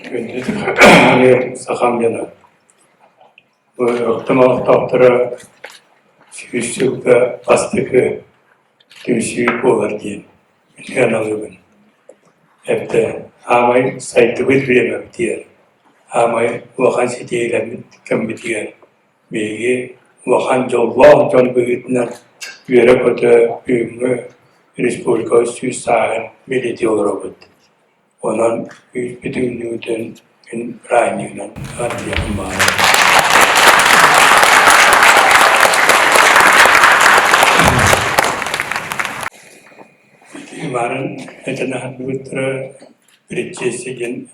Күндү сахам дьоно, бу Өктөм олохтоохторо 100 сылга бастакы түмсүү буолар диэн сыаналыыбын. Эбэтэр аамай сайдыбыт бириэмэбитигэр, аамай улахан ситиһиилэммит кэммитигэр биһиги улахан дьоллоох дьон быһыытынан үөрэ-көтө бүгүҥҥү республикабыт 100 сааһын бэлиэтии олоробут. Онон үүппүт-үүнүүтүн күн бырааһынньыгынан эҕэрдэлиэхпин баҕарабын. Ити баарын этэн аһардыбыттара Предчестие диэн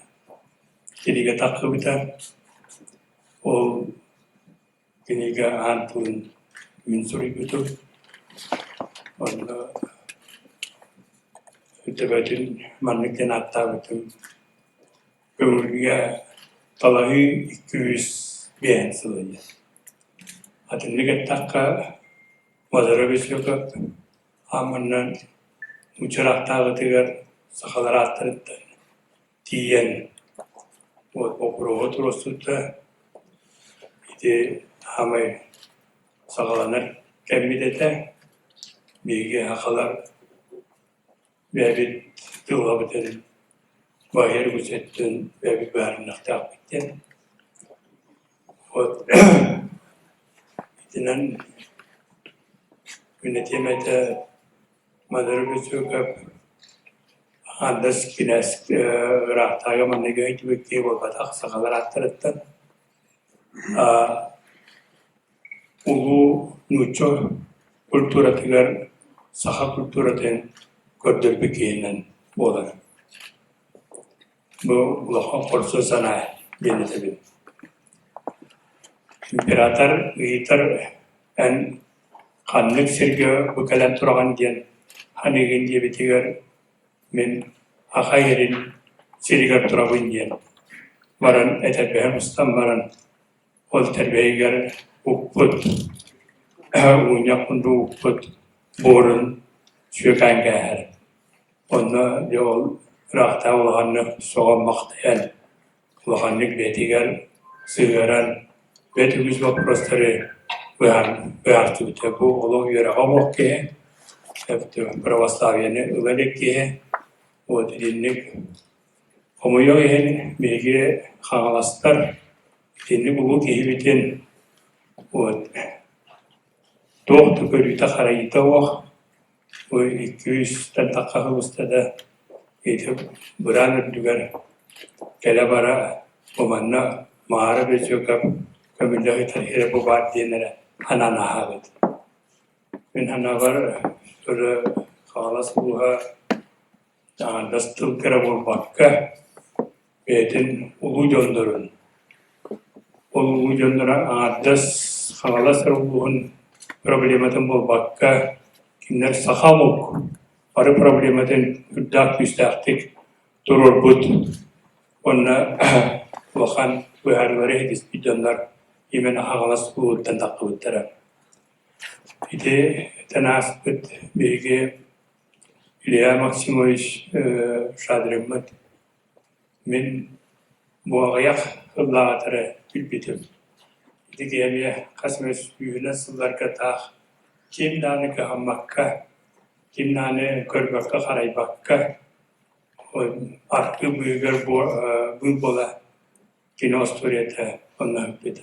кинигэ тахсыбыта. Ол кинигэ аан тылын мин суруйбутум. Онно төбөтүн маннык диэн ааттаабытым: Көҥүлгэ талаһыы 205 сыла диэн. Атыннык эттэххэ, Мазара Васильев ааммынан Учараахтааҕытыгар сахалар ааттарыттан тиийэн боппуруоһу туруорсубута. Ити саамай саҕаланар кэммит этэ. Биһиги сахалар бэйэбит дьылҕабытын баһыйар үгүс өттүн бэйэбит быһаарыныахтаахпыт диэн. Вот итинэн мин этиэм этэ Мадары Бөсүөкэп аҥаардас кинээс ыраахтааҕы манныгы өйдүүр киһи буолбатах сахалар ааттарыттан улуу нуучча культуратыгар саха культуратын көрдөрбүт киһинэн буолар. Бу улахан хорсун санаа диэн этэбин. Император ыйытар эн ханнык сиргэ бу кэлэн тураҕын диэн ханыыгын диэбитигэр мин Аха эрин сиригэр турабын диэн баран этэрбэһин устан баран ол тэрбэһигэр укпут уунньах курдук укпут буорун сүөкээн кээһэр. Онно дьэ ол ыраахтааҕы улаханнык сөҕөн-махтайан, улаханнык бэйэтигэр сыһыаран, бэрт үгүс боппуруостары быһаарсыбыта. Бу олох үөрэҕэ суох киһи, православиены ыла илик киһи, вот итинник хомойуох иһин биһиги хаҥаластар итинник улуу киһибитин вот туох да көрүүтэ-харайыыта суох бу 200-тэн тахса сыл устата ити быраан үрдүгэр кэлэ-бара бу манна Маара Бөсүөкэп көмүллэ сытар сирэ бу баар диэн эрэ санаан ааһабыт. Мин санаабар өрө Хаҥалас улууһа аҥардас тылга эрэ буолбакка, бэйэтин улуу дьоннорун, ол улуу дьонноро аҥардас Хаҥалас эрэ улууһун проблематын буолбакка, кинилэр саха омук бары проблематын үрдээх күүстээхтик туруорбут уонна улахан быһаарыылары иһитиспит дьоннор именно Хаҥалас улууһуттан тахсыбыттара. Ити этэн ааспыт биһиги Илья Максимович Шадриммыт мин бу аҕыйах сыллааҕыта эрэ билбитим. Ити киһи эмиэ хас эмэ сүүһүнэн сылларга таах ким даҕаны кыһаммакка, ким даҕаны көрбөккө-харайбакка аркы быыһыгар быыл буола кино остуоруйата онно ыппыта.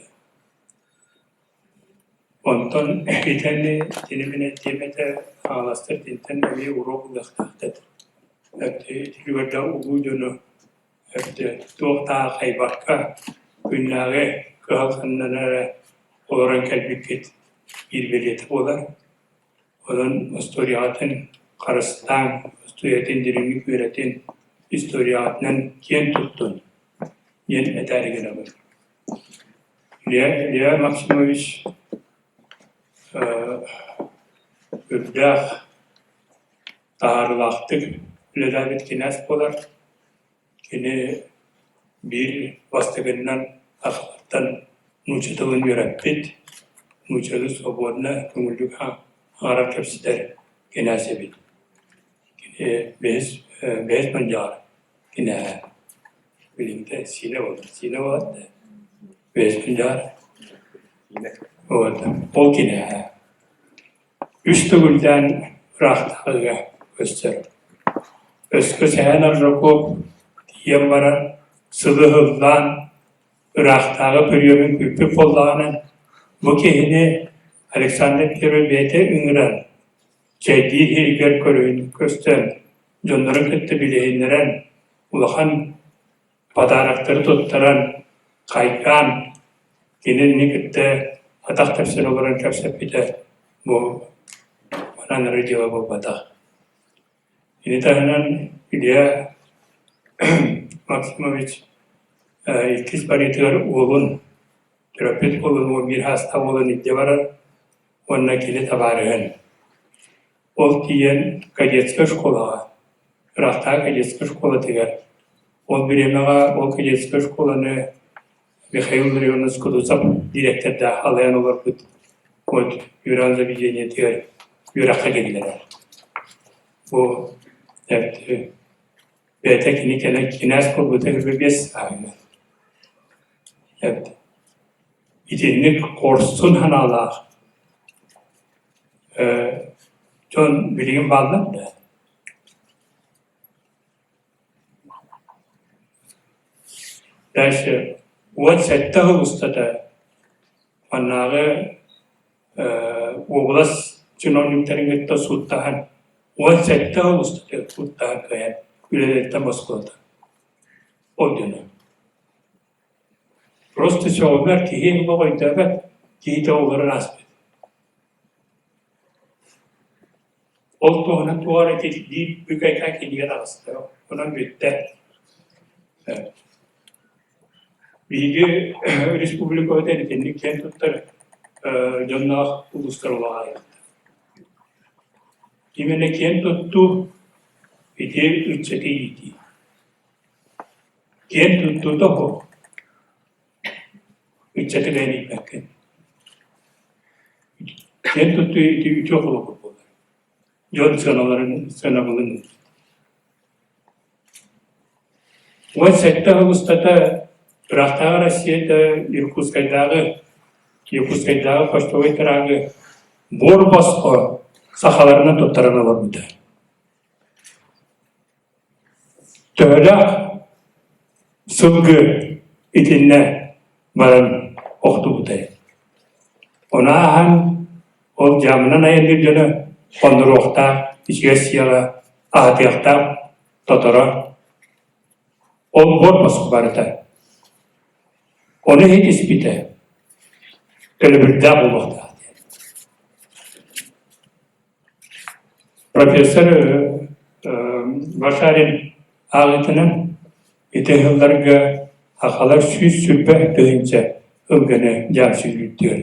Онтон итини итини мин этиэм этэ, хаҥаластар итинтэн эмиэ уруок ылыахтаахтар. Итигэрдэ улуу дьону туох да аахайбакка күннээҕи кыһалҕаннан эрэ олорон кэлбиккит биир бэлиэтэ буолар. Онон остуоруйаҕытын харыстааҥ, остуоруйатын дириҥник үөрэтин, историяҕытынан киэн туттун диэн этээри гынабын. Илья Максимович үрдээх таһаарыылаахтык үлэлээбит кинээс буолар. Кини биир бастакыннан сахалартан нуучча тылын үөрэппит, нууччалыы свободно көҥүллүк аҥарар кэпсэтэр кинээс эбит. Кини бэһис мандьаҕар кинээһэ. Билиҥҥитэ Сиинэ буолар. Сиинэ буолар да бэйэспин дьаҕар. Вот. Ол кинээһэ. Үс төгүлдээн ыраахтааҕыга көстөр. Өскө Сэһэн Аржаков тиийэн баран сылы ыһыллаан ыраахтааҕы приемун күүппүт буоллаҕына, бу киһини Александр Первый бэйэтэ ыҥыран, чэйдии иһигэр көстөн, дьоннорун кытта билиһиннэрэн, улахан подароктары туттаран, хайгаан, кинини кытта атах тэпсэн олорон кэпсэппитэ бу манан эрэ дьыала буолбатах. Ини таһынан Илья Максимович иккис барыытыгар уолун, төрөппүт уолун 11 саастаах уолун илдьэ барар уонна кини табаарыһын. Ол тиийэн кадетскай школаҕа, ыраахтааҕы кадетскай школатыгар, ол бириэмэҕэ ол кадетскай школаны Михаил Ларионович Кутузов дириэктэрдээх халайан олорбут вот үөрэх заведениетыгар үөрэххэ киллэрэр. Бу бэйэтэ кини кэлэн кинээс буолбута 25 сааһыгар. Итинник хорсун санаалаах дьон билигин бааллар да? Дальше 17 сыл устата маннааҕы уобалас чиновниктарын кытта сууттаһан 17 сыл устата сууттаһан кыайан үлэлэриттэн босхолото. Ол дьоно. Просто сөҕүмэр киһи олох өйдөөбөт, киһитэ олорон ааспыт. Ол туһунан туох эрэ биир бүкэйкэ кинигэ таҕыста, онон бүттэ. Биһиги республикабыт итинник киэн туттар дьонноох улуустар улаҕайыктар. Именно киэн туттуу ити ыччаты иитии. Киэн туттуута суох ыччаты бэйэн ииппэккин. Киэн туттуу ити үтүө холобур буолар. Дьон сыаналарын сыанабылын 17 сыл устата ыраахтааҕы Россията Иркутскайдааҕы Якутскайдааҕы почтовай тыраагы буор босхо сахаларынан туттаран олорбута. Төһөлөөх сылгы итиннэ баран охтубутай? Ону ааһан ол дьаамынан айанныыр дьоно хонноруохтаах, ичигэс сиэҕэ аһатыахтаах тоторо ол буор босхо барыта. Ону иһит испитэ төлөбүрдээх буолуохтаах диэн. Профессор Башарин ааҕыытынан ити сылларга сахалар 120 000 ылгыны дьаам сүүрдүгэр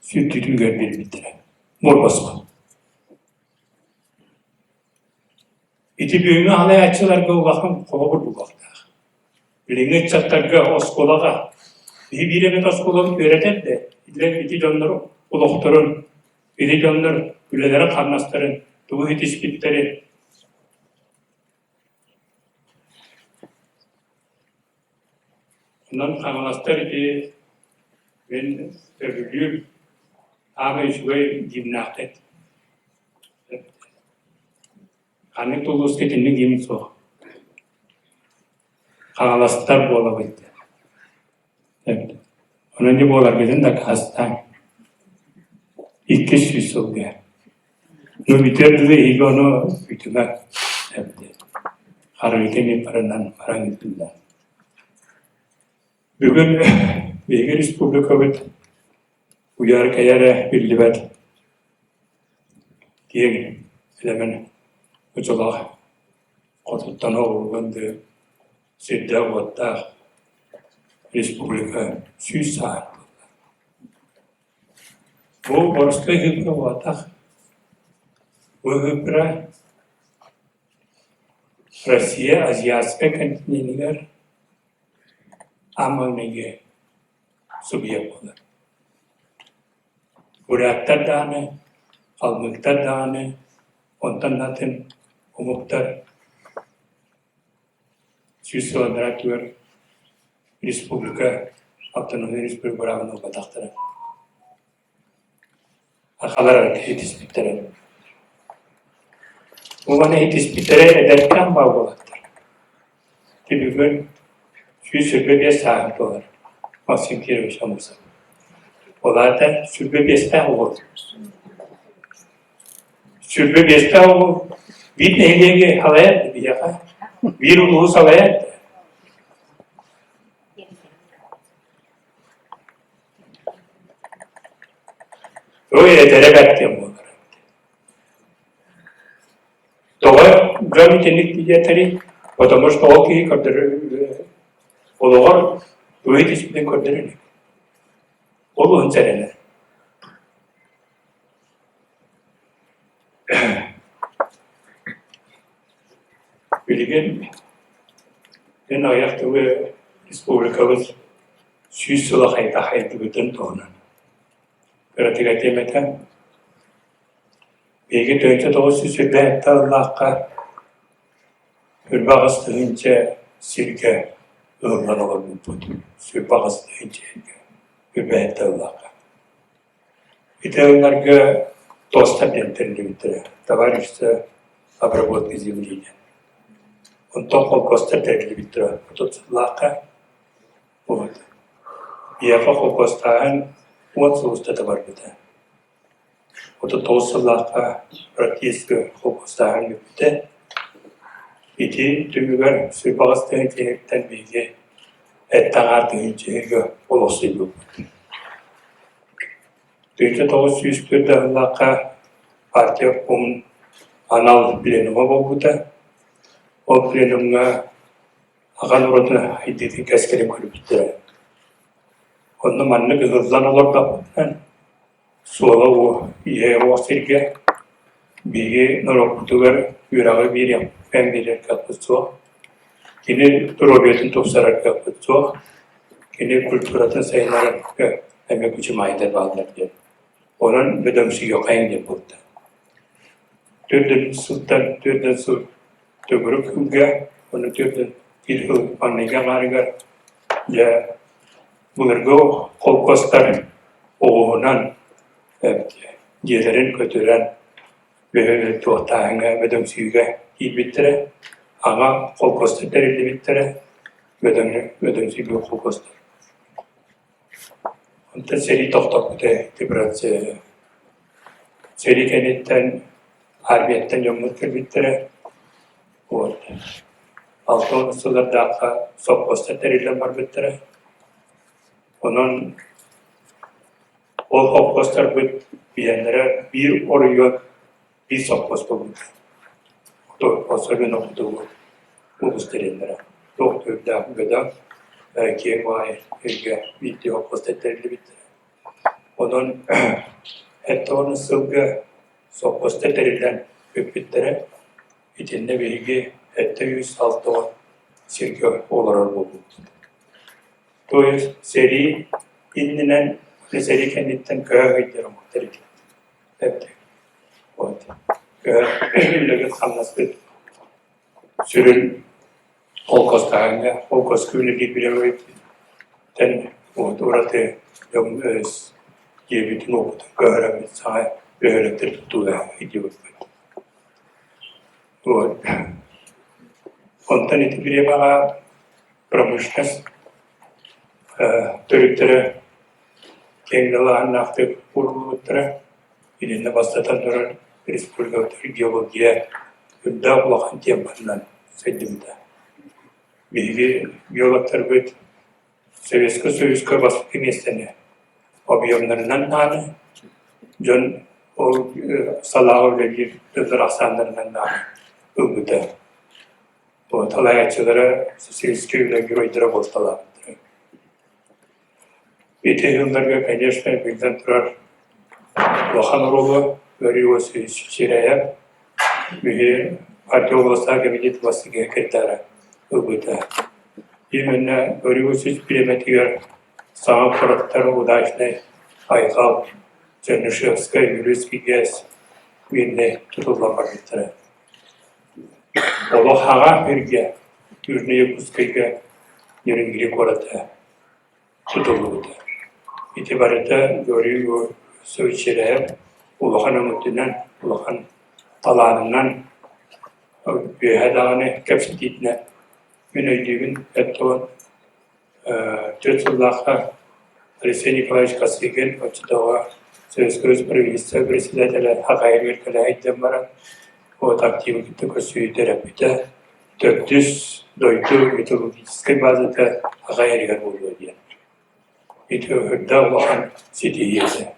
сүүрдүүтүгэр биэрбиттэрэ буолбосхо. Ити бүгүҥҥү салайааччыларга улахан холобур буолуохтаах. Билиҥҥи ыччаттарга оскуолаҕа биһи биир эмит оскуолабыт үөрэтэр да ити дьоннор олохторун Ити дьоннор үлэлэрин-хамнастарын тугу ситиспиттэрин Онон хаҥаластар ити мин сөбүлүүр аамай үчүгэй гимнээхтэр. Ханнык да улууска итинник гимн суох. Хаҥаластар буолабыт диэн. Онон дьэ буоларгытын дакаастааҥ. 200 сылга. Ну бүтүөр дылы эһиги ону бүтүмэ Харыйыта эмиэ баранан баран ыытыллар. Бүгүн биһиги республикабыт уйар-кэйэр эрэ биллибэт киэҥ элэмэн очолоох хотуттан оҕуруган да сирдээх-уоттаах республика 100 сааһын туолла. Бу боростуой ыһыыппыра буолбатах. Бу ыһыыппыра Россия азиатскай континенигэр аан маҥнайгы субъект буолар. Буряттар даҕаны, калмыктар даҕаны, онтон да атын омуктар 100 сыл анараа өттүгэр Республика автономнай республика быраабын ылбатахтара. Сахалар иитиспиттэрэ. Уонна иитиспиттэрэ эдэркээн баа буолаттар. Бүгүн 125 сааһым туолар Максим Кирович Аммосов. Ол аата 25-тээх уол. 25-тээх уол биир нэһилиэги салайар биһиэхэ, биир улууһу салайар. Ой, эдэрэ бэрт диэн буолар. Тоҕо дьон итинник диэтэрий? Потому что ол киһи көрдөрөр олоҕор тугу түспүтүн көрдөрөр илик. Ол уһун сэрэнэр. Билигин мин аҕыйах тылы республикабыт 100 сыла хайдах хайдыбытын туһунан кыратык этиэм этэ. Биһиги 1997 сыллаахха 28 тыһыынча сиргэ ыһыллан олорбуппут. 28 тыһыынча сиргэ 27 сыллаахха. Ити ыалларга ТОСтар диэн тэриллибиттэрэ, товарищество обработки земли диэн. Онтон холкуостар тэриллибиттэрэ 30 сыллаахха. Вот. Биһиэхэ холкуостааһын 10 сыл устата барбыта. 39 сыллаахха практически холкуостааһын бүппүтэ. Ити түмүгэр 108 тыһыынча иһиттэн биһиги эт аҥаар тыһыынча иһигэ олохсуйбуппут. 1904 сыллаахха партия обкомун анал пленума буолбута. Ол пленумҥа аҕа норуотун сайдыытын кэскилин көрбүттэрэ. Онно маннык ыһыллан олордохпутунан суола иһэ уох сиргэ биһиги норуоппутугар үөрэҕи биэриэхпин биэрэр кыахпыт суох, кини доруобуйатын тупсарар кыахпыт суох, кини культуратын сайыннарарга эмиэ күчүмэҕэйдэр бааллар диэн. Онон бөдөҥсүйүөххэйиҥ диэн буолта. 40 сылтан 40 сыл төгүрүк сылга, уонна 41 сыл маҥнайгы аҥаарыгар дьэ былыргы холкуостар оҕуһунан дьиэлэрин көтүрэн туохтааһыҥҥа бөдөҥсүйүүгэ киирбиттэрэ, аҕа холкуостар тэриллибиттэрэ, бөдөҥсүйбүт холкуостар. Онтон сэрии тохтоппута ити процеһы. Сэрии кэнниттэн армияттан дьоммут кэлбиттэрэ. Вот. 60 сыллардаахха сопхуостар тэриллэн барбыттара. Онон ол холкуостарбыт биһиэннэрэ биир оройуон биир сопхуос буолбута. Особенно хотугу улуус тэриллэрэ. Туох төрүттээх бөдөҥ, киэҥ баҕайы сиргэ биирдии холкуостар тэриллибиттэрэ. Онон 70 сылга сопхуостар тэриллэн бүппүттэрэ. Итиннэ биһиги 760 сиргэ олорор буолбуппут. То есть сэрии иннинэн, сэрии кэнниттэн көһө сылдьар омуктар этибит. Вот. Үлэбит-хамнаспыт сүрүн холкуостааһыҥҥа, холкуоска үлэлиир билэбититтэн вот ураты дьиэбитин уоппутун көһөрөммүт саҥа бөһүөлэктэри тутууга илдьибиппит. Вот. Онтон ити бириэмэҕэ промышленность төрүттэрэ киэҥ далааһыннаахтык ууруллубуттара. Итиннэ бастатан туран республикабытыгар геология үрдээх улахан темпанан сайдыбыта. Биһиги геологтарбыт Советскай Союзка бастакы миэстэни объемнарынан даҕаны, дьон ол салааҕа үлэлиир дьоннор ахсааннарынан даҕаны ылбыта. Салайааччылара социалистическай үлэ геройдара буолталаабыттара. Ити сылларга, конечно, биллэн турар, улахан оруолу Гаврил Васильевич Чиряев биһи партия областаах кабинет бастакы секретара ылбыта. Именно Гаврил Васильевич бириэмэтигэр саҥа куораттар Удачнай, Айхал, Чернышевскай, Вилюйский ГЭС биирнэ тутуллан барбыттара. Олох хаҕа сиргэ, Южный Якутскайга. Нерюнгри куората тутуллубута. Ити барыта Георгий Егорович улахан өҥөтүнэн, улахан талаанынан үөһэ даҕаны кэпсэтиитинэн мин өйдүүбүн эт Түөрт сыллаахха Алексей Николаевич Косыгин оччотооҕу Советскай правительство председателэ Хахайыгар кэлэ сылдьан баран вот активы кытта көрсүһүү эппитэ. Төрдүс дойду металлургическай базата Хахайыгар буолуо диэн. Ити үрдээх улахан ситиһии этэ.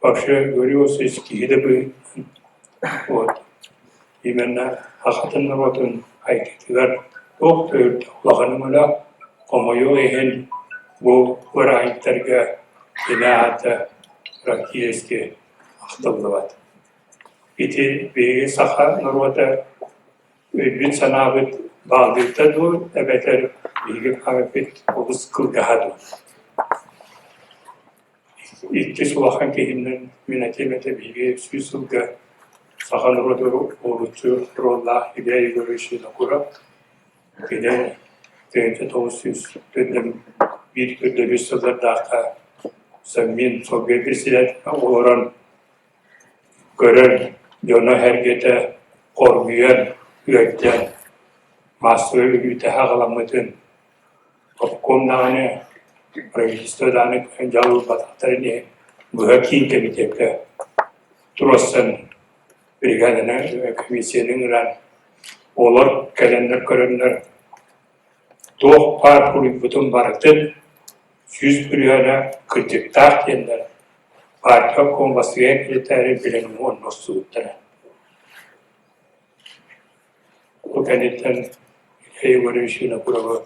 Вообще говорю, киһи да быһыытынан вот именно сахатын норуотун айгытыгар туох да үрдүк улахан өҥөлөөх, хомойуох иһин бу бырааһынньыктарга кини аата практически ахтыллыбат. Ити биһиги саха норуота өйбүт-санаабыт бааллыыта дуу эбэтэр биһиги памятпыт олус кылгаһа дуу? Иккис улахан киһинэн мин этиэм этэ биһиги 100 сылга саха норуотугар уһулуччу оруоллаах Илья Егорович Винокуров. Кини 1901 көрдөрүү сыллардаахха Совмин Совбез председателэ олорон көрөн, дьоно-сэргэтэ хоргуйан, ыалдьан, маассабай өлүүтэ саҕаламмытын Обком даҕаны, правительство даҕаны дьал ылбатахтарын иһин быһа киин кэмитиэккэ туруорсан бригаданы комиссияны ыҥыран олор кэлэннэр көрөннөр туох баар суруйбутун барытын 100 бырыһыана кырдьыктаах диэннэр партия обком бастакы секретарь билэн уонна охсубуттара. Бу кэнниттэн Илья Егорович Винокуровы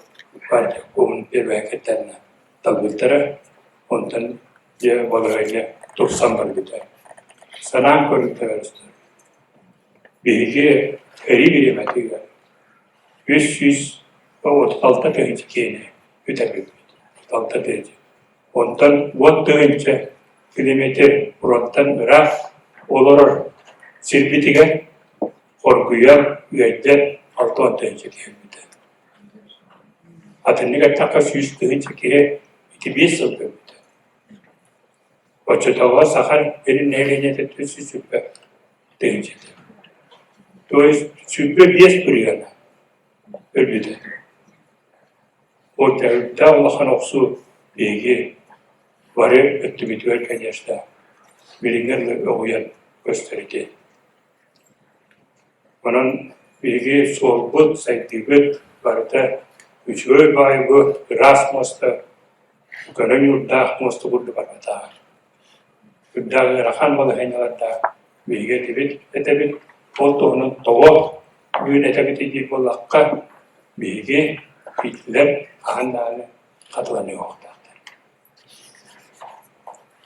партия обкомун первэһэ талбыттара, онтон дьэ балаһыанньа тупсан барбыта. Санаан көрүҥ Биһиги сэрии бириэмэтигэр 336 тыһыынча киһини бүтэрбиппит. 36 тыһыынча. Онтон 10 тыһыынча километр фронтан ыраах олорор сирбитигэр хоргуйан, ыалдьан 60 тыһыынча киһи өлбүтэ. Атыннык эттэххэ 100 тыһыынча киһи ити 5 сылга өлбүтэ. Оччотооҕу саха сирин нэһилиэнньэтэ 420 тыһыынча этэ. То есть 25 бырыһыана өлбүтэ. Ол төрүттээх улахан охсуу биһиги бары өттүбүтүгэр, конечно, билиҥҥэ дылы өҕүйэн көстөр ити. Онон биһиги суолбут, сайдыыбыт барыта үчүгэй баҕайы бу ыраас муоста, көнө ньуурдаах муоста курдук барбатаҕа. Үрдээх ыарахан балаһыанньалардаах биһиги этибит, этэбит, ол туһунан тоҕо бүгүн этэбит диир буоллахха, биһиги итилэр хаһан даҕаны хатыланыахтаахтар.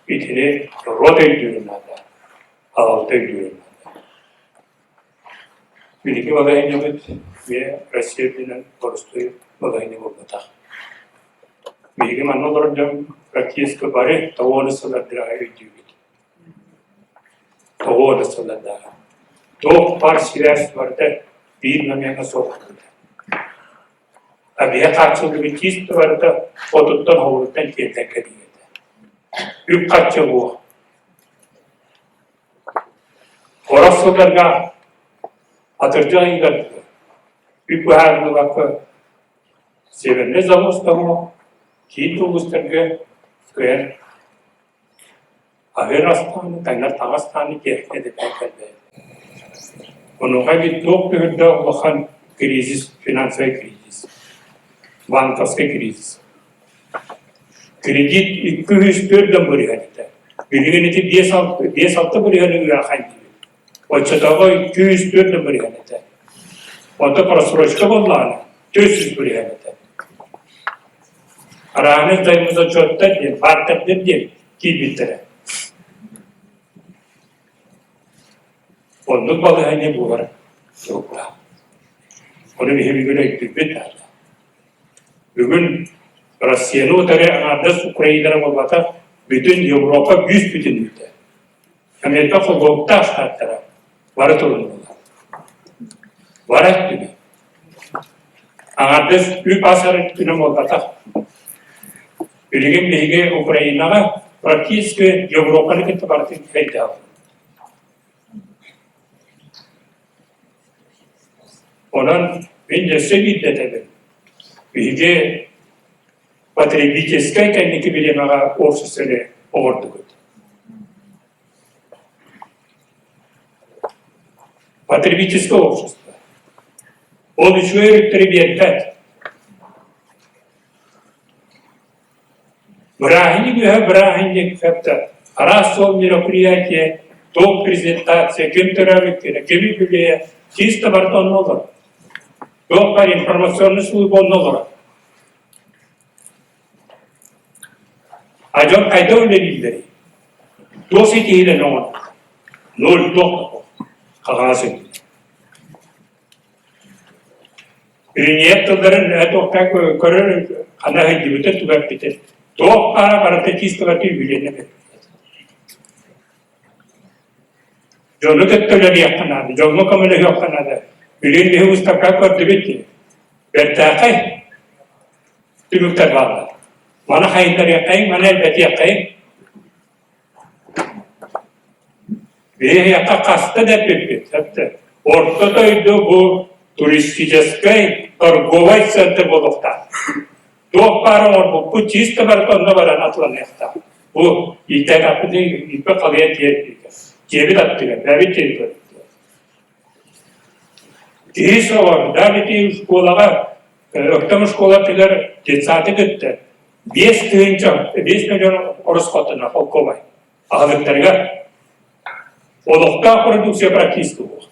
Итини норуот өйдүүрүн наада, салалта өйдүүрүн наада. Билиҥҥи балаһыанньабыт эмиэ Россия үрдүнэн боростуой балаһыанньа буолбатах. Биһиги манна олорор дьон практически бары тоҕо сыллардааҕы өйдүүбүт. Тоҕо сыллардааҕы. Туох баар сибээс барыта биир момеҥҥа суох буолбута. А биһи хааччыллыбыт чисто барыта отуттан хоҕуруттан тиэрдэн кэлиэ этэ. Үп-харчы буо. Сорох сылларга атырдьах ыйыгар үп быһаарыллыбакка Северный завоз тоҥо киин улуустарга кыайан аһыыр астааны, таҥнар таҥастааны тиэхиньикэ кэлбэт. Онуоха эбит туох төһөрдөөх улахан кризис, финансовый кризис, банковский кризис. Кредит 204 бырыһыан этэ. Билигин ити 5-6 бырыһыаны ыарахан диибит. Оччотооҕу 204 бырыһыан этэ. Онто просрочка буоллаҕына 400 бырыһыан этэ. Арааны взаимозачеттар диэн, бартердар диэн киирбиттэрэ. Оннук балаһыанньа буолар туруктаах. Ону биһи бүгүн өйдүүбүт наада. Бүгүн Россияны утары аҥаардас Украинара буолбатах, бүтүн Европа бүүс бүтүннүүтэ. Америка холбоһуктаах штаттара бары туруннулар. Бары өттүнэн. Аҥардас үп-ас эрэ өттүнэн буолбатах. Билигин биһиги Украинаҕа практически Европаны кытта барытын кэйдэҕит. Онон мин өссө биирдэ этэбин. Биһиги потребительскай кэнники бириэмэҕэ обществоны оҥордубут. Потребительское общество. Ол үчүгэй өрүттэри биэрбэт. Бырааһынньык үөһэ бырааһынньык это араас суол мероприятие, топ презентация, ким төрөөбүт күнэ, ким үбүлүөйэ, чисто барыта онно олорор. Туох баар информационный служба онно олорор. А дьон хайдах үлэлииллэрий? Туох ситиһиилэрин оҥордулар? Ноль туох да суох. Хаҕаас үрдүнэн. Премьер тылларын туохтаах көрөр хана сылдьыбыта туга эппитэ. Туох баара барыта чистовата үбүлүөнэ Дьону кытта үлэлиэххэ наада, дьоҥҥо көмөлөһүөххэ наада. Билигин биһи выставка көрдүбүт дии. Бэртээхэй түмүктэр бааллар. Маны хайыннарыаххайыҥ, маны элбэтиэххэйиҥ. Биһиэхэ хаста да эппиппит, эптэ. Орто дойду бу туристическай торговай центр буолуохтаах. Туох баар оҥорбуппут чисто барыта онно баран атыланыахтаах. Бу иитээтэхпитин ииппэ халыйан тиэрдиитэ. Дьиэбит аттыгар, бэйэбит территориябытыгар. Киһи сөҕөр, да ити школаҕа, Өктөм школатыгар детсады кытта 5000, 5 миллион ороскуоттанар холкуобай. Аһылыктарыгар олохтоох продукция практически суох.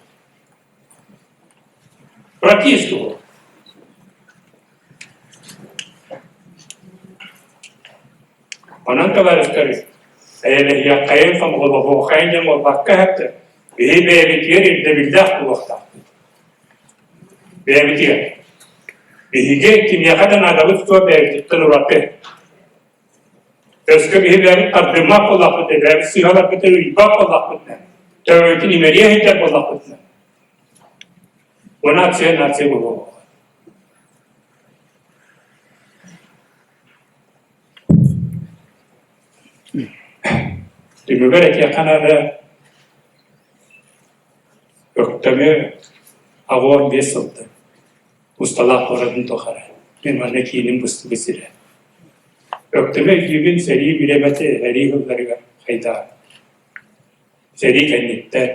Практически суох. Онон товарищтар, эйэлэһиэххэйин, сомоҕолоһуоххайын диэн буолбакка эһэттэр, биһи бэйэбитигэр ирдэбиллээх буолуохтаахпыт. Бэйэбитигэр. Биһиги кимиэхэ да наадабыт суох бэйэбититтэн ураты. Өскө биһи бэйэбит тардыммат буоллахпытына, бэйэбит сыыһаларбытын ыйбат буоллахпытына, төбөбүтүн имэрийэ сылдьар буоллахпытына, бу нация нация буолуо. Түмүгэр этиэххэ наада, Өктөмү 85 сылтан усталаах куоратын тухары мин манна кииним быстыбыт сирэ. Өктөмү өйдүүбүн сэрии бириэмэтэ сэрии сылларыгар хайдаҕа. Сэрии кэнниттэн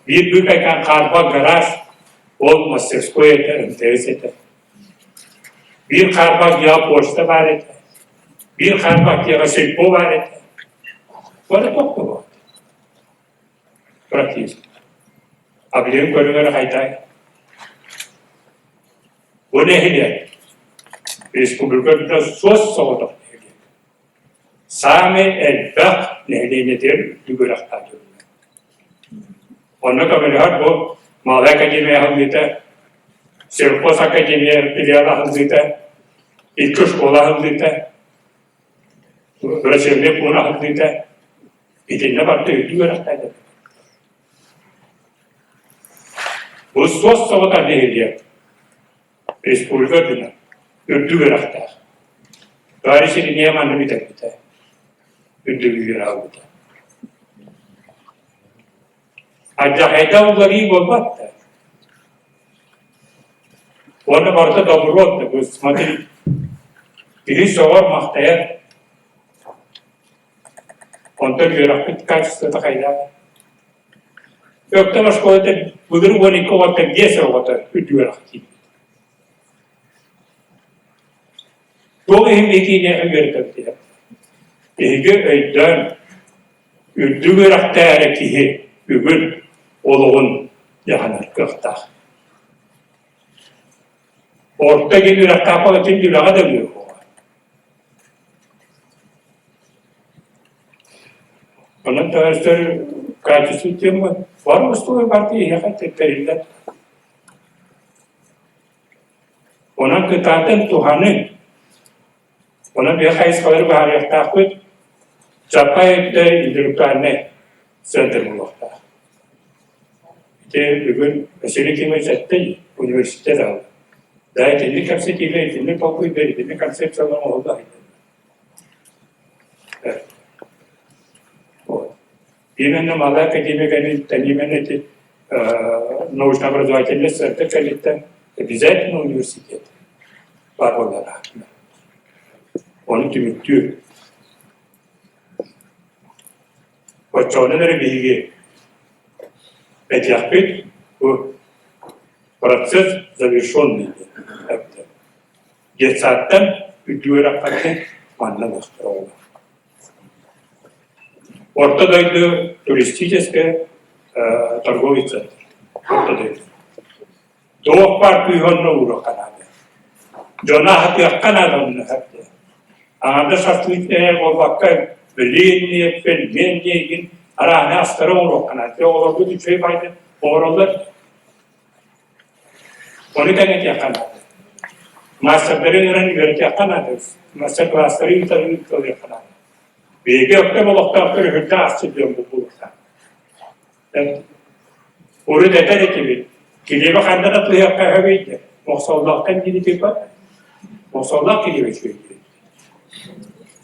биир быыкайкаан хаарбах гараж ол мастерской этэ, МТС этэ. Биир хаарбах дьиэҕэ почта баар этэ. Биир хаарбах дьиэҕэ сельпо баар этэ. Бары тохтолоох. Практически. А билигин көрүҥ эрэ хайдай. Бу нэһилиэк республика үрдүнэн суос соҕотох нэһилиэк. Саамай элбэх нэһилиэнньэтигэр үрдүк үөрэхтээх дьоннор. Онно көмөлөһөр бу Малая академия аһыллыыта, сельхоз академия филиала аһыллыыта, икки школа аһыллыыта, врачебный пуун аһыллыыта итиннэ барыта үрдүк үөрэхтээх Бу суос-соҕотох нэһилиэк республика үрдүнэн үрдүк үөрэхтээх. Товарищ Иринея манна бүтэрбитэ, үрдүк үөрэх ылбыта. Алдьархайдаах уларыйыы буолбат да. Уонна барыта добро да, смотри, киһи сөҕөр-махтайар. Онтон үөрэхпит качествота хайдах? Өктөм оскуолата былыр 12 оҕоттон 5 оҕото үрдүк үөрэххэ киирбит. Туох иһин биһиги үөрэтэбит Биһиги өйдөөн үрдүк үөрэхтээх эрэ киһи бүгүн олоҕун дьаһанар кыахтаах. Орто диэн үөрэхтээх буолан үлэҕэ да ылыа суоҕа. Онон товарищтар качество тема бар условия барыта эһиэхэ тэриллэр. Онон кытаатан туһаныҥ. Онон биһи хайысхалары быһаарыахтаахпыт. Чапай өттө интеллектуальнай центр буолуохтаах. Ити бүгүн Василий Кимович эттэ дии. Университет аҕалла. Да итинник кэпсэтиилэр, итинник толкуйдар, итинник концепциялар оҥоһулла сылдьаллар. Вот. Именно малая академия кэнниттэн, именно эти научно-образовательный центр кэнниттэн обязательно университет баар буолара. Ону түмүктүүр. Оччоҕунан эрэ биһиги этиэхпит, бу процесс завершенный диэн. Детсадтан үрдүк үөрэххэ манна мустар оҕолор. Орто дойду туристическай торговый центр. Орто дойду. Туох баар күүһү онно ууруохха наада. Дьону аһатыахха наада онно диэн. Аҥардас шашлык буолбакка блинные, пельмени игин арааһы астары оҥоруохха наада. Оҕолорбут үчүгэй баайда оҥороллор. Ону кэҥэтиэххэ наада. Маастардары ыҥыран үөрэтиэххэ наада. Мастер-класстары ыыталыахха наада. Биһиги Өктөм олохтоохтор үһүрдээх асчыт дьон буолуохтаах. Урут этэр этибит, килиэби ханна да тыһыахха өһөбүй диэн. Мохсооллоохтон диэни тыыппат. Мохсооллоох килиэбэ үчүгэй диэн.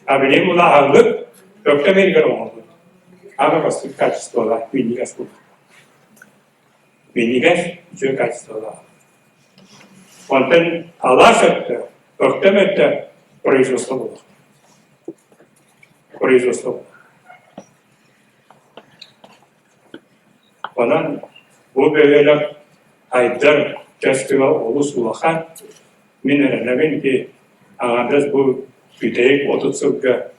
А билигин улааһаллык Өктөм иһигэр оҥорбут. Аны бастык качестволаах минньигэс буолар. Минньигэс, үчүгэй качестволаах. Онтон алаас өттө, Өктөм өттө производство буолар. Производство буолар. Онон бу бөһүөлэк айдар кэскилэ олус улахан. Мин эрэнэбин ити аҥаардас бу бүтэһик 30 сылга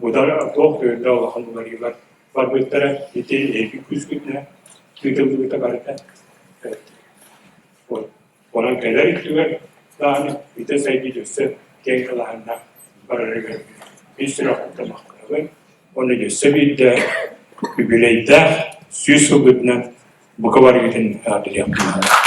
удар туох да улахан уларыйыылар барбыттара ити эһиги күүскүтүнэн ыытыллыбыта барыта. Онон кэлэр өттүгэр даҕаны ити сайдыы өссө киэҥ далааһыннаах барарыгар ис сүрэхпиттэн махтанабын. Уонна өссө биирдэ үбүлүөйдээх 100 сылгытынан бука барыгытын эҕэрдэлиэхпин баҕарабын.